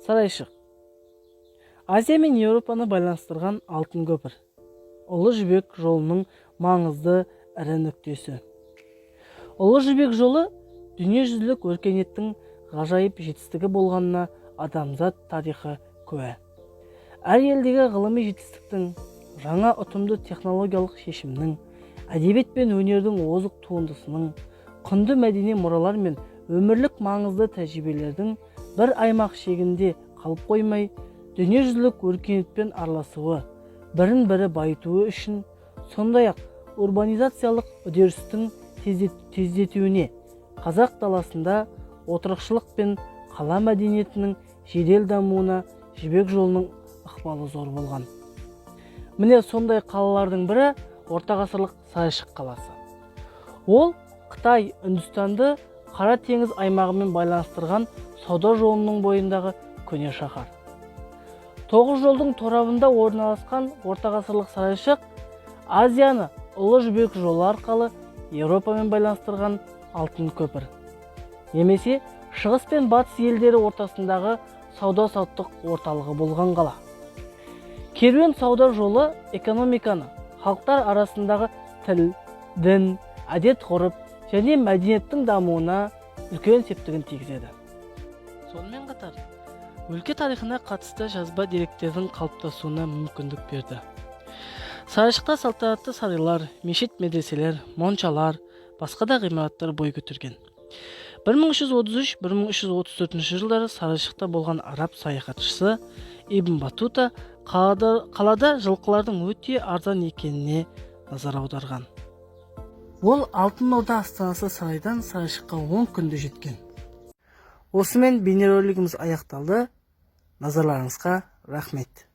Сарайшық — Азия мен Еуропаны байланыстырған алтын көпір, Ұлы Жібек жолының маңызды ірі нүктесі. Ұлы Жібек жолы дүниежүзілік өркениеттің ғажайып жетістігі болғанына адамзат тарихы куә. Әр елдегі ғылыми жетістіктің, жаңа ұтымды технологиялық шешімнің, әдебиет пен өнердің озық туындысының, құнды мәдени мұралар мен өмірлік маңызды тәжірибелердің бір аймақ шегінде қалып қоймай, дүниежүзілік өркениетпен араласуы, бірін бірі байытуы үшін, сондай ақ урбанизациялық үдерістің тездетуіне, қазақ даласында отырықшылық пен қала мәдениетінің жедел дамуына Жібек жолының ықпалы зор болған. Міне, сондай қалалардың бірі — ортағасырлық Сарайшық қаласы. Ол Қытай, Үндістанды Қара теңіз аймағымен байланыстырған сауда жолының бойындағы көне шаһар. Тоғыз жолдың торабында орналасқан ортағасырлық Сарайшық — Азияны Ұлы Жібек жолы арқылы Еуропамен байланыстырған алтын көпір немесе Шығыс пен Батыс елдері ортасындағы сауда саттық орталығы болған қала. Керуен сауда жолы экономиканы, халықтар арасындағы тіл, дін, әдет ғұрып және мәдениеттің дамуына үлкен септігін тигізеді. Сонымен қатар өлке тарихына қатысты жазба деректердің қалыптасуына мүмкіндік берді. Сарайшықта салтанатты сарайлар, мешіт, медреселер, моншалар, басқа да ғимараттар бой көтерген. 1333-1334 жылдары Сарайшықта болған араб саяхатшысы Ибн Батута қалада жылқылардың өте арзан екеніне назар аударған. Ол Алтын Орда астанасы Сарайдан Сарайшыққа 10 күнде жеткен. Осымен бейнеролигіміз аяқталды. Назарларыңызға рахмет.